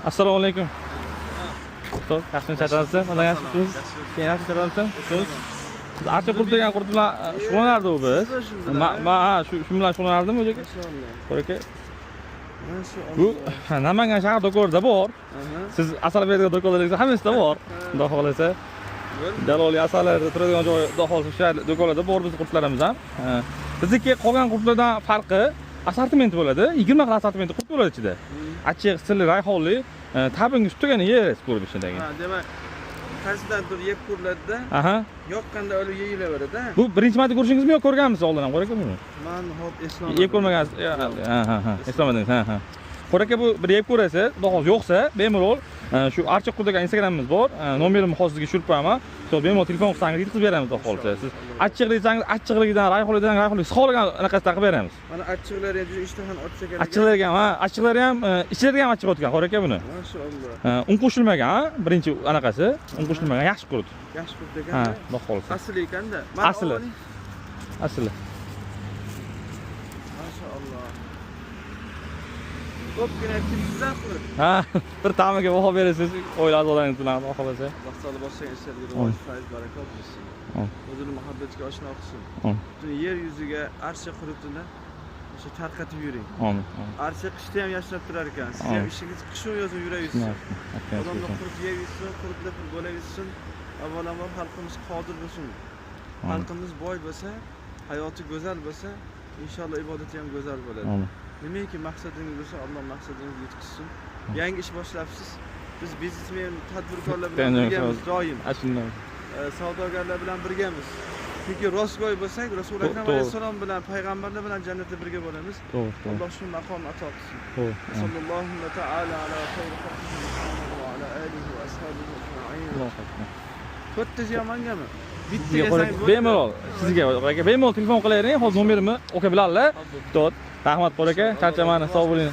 Assalomu alaykum. Ustoz, yaxshimi, charchamayapsiz? Mana yaxshimisiz? Keyin yaxshi charchamayapsiz? Ustoz. Biz archa qurt degan qurt bilan shug'ullanardik biz. Ma ha, shu bilan shug'ullanardim o'zi. Qor aka. Bu Namangan shahar do'konida bor. Siz asal beradigan do'konlaringizda hammasida bor. Xudo xohlasa. Jaloliy asallarda turadigan joy, xudo xohlasa, o'sha do'konlarda bor bizni qurtlarimiz ham. Bizniki qolgan qurtlardan farqi assortiment bo'ladi. 20 xil assortimenti qurt bo'ladi ichida. Achchiq, sirli, rayhonli, ta'bingiz tugani yerasiz ko'rib ichidagi. Ha, demak, qaysidandir yeb ko'riladida, yoqqanda olib yeyilaveradi. Bu birinchi marta ko'rishingizmi yo ko'rganmisiz oldin ham, Qor aka, buni? Man hop eslolmadim. Yeb ko'rmagansiz. Ha. Eslamadingiz. Ha. Qor aka, bu bir yeb ko'rasiz, xudo xohlasa yo'qsa, bemalol shu archa qurt degan Instagramimiz bor. Nomerimni hozir sizga tushirib qo'yaman. Shu bemalol telefon qilsangiz yetkazib beramiz, xudo xohlasa. Siz achchiq desangiz achchiqligidan, rayhonligidan rayhonli, siz xohlagan anaqasidan qilib beramiz. Mana achchiqlari ham juda ishtahani ochsa kerak. Achchiqlari ham, ha, achchiqlari ham, ichilari ham achchiq o'tgan, Qor aka, buni. Mashalloh. Un qo'shilmagan, birinchi anaqasi, un qo'shilmagan, yaxshi qurt. Yaxshi qurt Ha, ekan. xudo xohlasa. Asl ekanda. Asli. Asli. Mashalloh. Ko'pgina kimsizdan qurt. Ha, bir ta'miga baho berasiz, oila a'zolaringiz bilan, xudo xohlasa. Alloh taolo boshlagan ishlarga rivoj, fayz, barakot bersin. O'zini muhabbatga oshno qilsin. Butun yer yuziga archa qurutini o'sha tarqatib yuring. Amin. Amin. Archa qishda ham yashnab turar ekan. Siz ham ishingiz qishu yozib yuraversin. Odamlar qurut yeyversin, qurutlar bo'laversin. Avvalambor xalqimiz qodir bo'lsin. Xalqimiz boy bo'lsa, hayoti go'zal bo'lsa, inshaalloh ibodati ham go'zal bo'ladi. Nimaki maqsadingiz bo'lsa, Alloh maqsadingizga yetkazsin. Yangi ish boshlabsiz. Biz biznesmen, tadbirkorlar bilan birgamiz doim. Shunday. Savdogarlar bilan birgamiz. Chunki rostgo'y bo'lsak, Rasul Akram alayhissalom bilan, payg'ambarlar bilan jannatda birga bo'lamiz. To'g'ri, to'g'ri. Alloh shu maqomni ato qilsin. To'g'ri. Sallallohu taala ala xayri xalqihi Muhammad va ala alihi va ashabihi ajma'in. Allohu akbar. To'rttasi ham mangami? Bitta Sizga Qor aka, bemalol, sizga Qor aka, bemalol telefon qilavering, hozir nomerimni o'qib biladilar. To'g'ri. Rahmat, Qor aka, charchamani, sog' bo'ling.